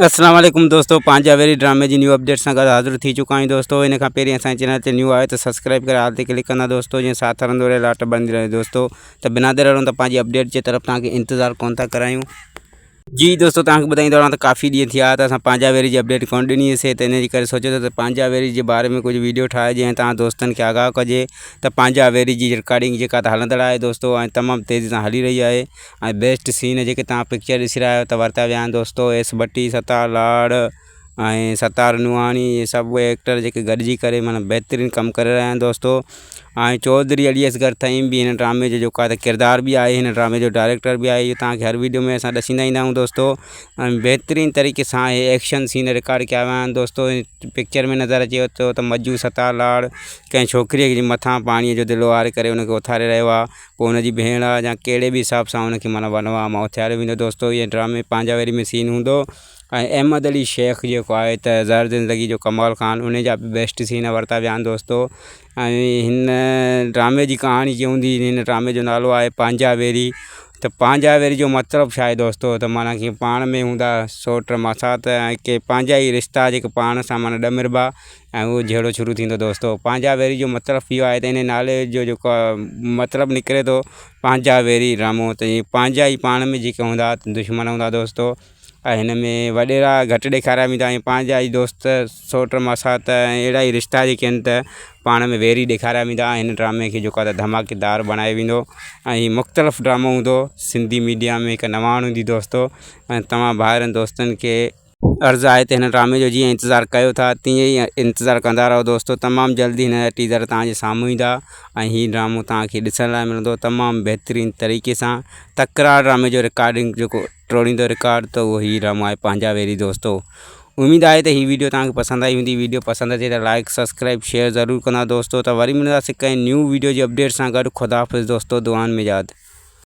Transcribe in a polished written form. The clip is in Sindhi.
اسلام عليڪم دوستو پنهنجا ويري ڊرامي جي نيو اپڊيٽ سان گڏ حاضر ٿي چڪا آهيون دوستو ان کان پهرين اسان چينل تي نيو آهي ته سبسڪرائب ڪري آل تي ڪلڪ ڪندا دوستو جيئن ساٿ هلندو رهي لاٽ بڻجي رهي دوستو ته بنا دير هلون ته پنهنجي اپڊيٽ جي طرف توهان کي انتظار ڪون ٿا ڪرايون جي دوستو توهان کي ٻڌائيندو رهان ته ڪافي ڏينهن ٿيا ته اسان پنهنجا ويري جي اپڊيٽ ڪون ڏني سي ته ان جي ڪري سوچيو ته پنهنجا ويري جي باري ۾ ڪجهه ويڊيو ٺاهجي ۽ توهان دوستن کي آگاهه ڪجي ته پنهنجا ويري جي رڪارڊنگ جيڪا ته هلندڙ آهي دوستو ۽ تمام تيزي سان هلي رهي آهي ۽ بيسٽ سين جيڪي توهان پڪچر ڏسي رهيا آهيو ته ورتا ويا آهن دوستو ايس ڀٽي ستار لاڙ ۽ ستار نوحاڻي اهي سڀ ايڪٽر جيڪي گڏجي ڪري معنيٰ بهترين ڪم ڪري رهيا آهن دوستو ۽ چوڌري علي اصغر ٿهيم به هن ڊرامي جو جيڪو آهي ته ڪردار به آهي هن ڊرامي جو ڊائريڪٽر به آهي اهو توهان کي هر ويڊيو ۾ اسان ڏسيندا ايندا آهيون دوستو ۽ بهترين طريقي سان هي ايڪشن سين رڪارڊ ڪيا ويا آهن دوستو پڪچر ۾ نظر اچي ٿو ته مجو ستار لاڙ ڪنهن ڇوڪريء جي مٿان پاڻيء جو دلو هاري ڪري ان کي اٿاري رهيو آهي پوء ان جي ڀيڻ آ يا ڪهڙي به حساب سان ان کي معنيٰ ونواهه مان اٿياريو ويندو دوستو اهي ڊرامي پنهنجا ويري ۾ سين هوندو ۽ احمد علي شيخ جيڪو آهي ته زهر زندگي جو ڪمال خان ان جا به بيسٽ سين ورتا ويا آهن دوستو ۽ هن ڊرامي جي ڪهاڻي جي هوندي هن ڊرامي جو نالو آهي پنهنجا ويري ته پنهنجا ويري جو مطلب ڇا آهي دوستو ته معنيٰ ڪي پاڻ ۾ هوندا سوٽ ماسات ۽ ڪي پنهنجا ئي رشتا جيڪي پاڻ سان معنيٰ ڏمربا ۽ اهو جهيڙو شروع ٿيندو دوستو پنهنجا ويري جو مطلب اهو آهي ته ان نالي جو جيڪو مطلب نڪري ٿو پنهنجا ويري ڊرامو ته ائين پنهنجا ئي پاڻ ۾ جيڪي هوندا دشمن هوندا دوستو ۽ هن ۾ وڏيرا گهٽ ڏيکاريا ويندا ۽ پنهنجا ئي دوست سوٽ ماسات ۽ اهڙا ئي رشتا جيڪي آهن ته پاڻ ۾ ويري ڏيکاريا ويندا ۽ هن ڊرامي کي جيڪو آهي ته ڌماڪيدار بڻايو ويندو ۽ هي مختلف ڊرامو هوندو سنڌي ميڊيا ۾ هڪ نواڻ هوندي دوستو ۽ توهان ڀائرن دوستن کي عرض آهي ته هن ڊرامي جو جيئن انتظار ڪيو ٿا تيئن ئي انتظار ڪندا رهو دوستو تمام جلدي هن جا ٽيزر توهان جي سامهون ايندا ۽ هي ڊرامو توهان کي ڏسڻ لاء ملندو تمام بهترين طريقي سان تڪرار ڊرامي جو رڪارڊنگ جيڪو ٽوڙيندو رڪارڊ ته اهو هي ڊرامو آهي پنهنجا ويري دوستو اميد آهي ته هي ويڊيو توهان کي پسند آئي هوندي ويڊيو پسند اچي ته لائڪ سبسڪرائب شيئر ضرور ڪندا دوستو ته وري ملنداسين ڪنهن نيو ويڊيو جي اپڊيٽ سان گڏ خدا حافظ دوستو دعائن ۾ ياد.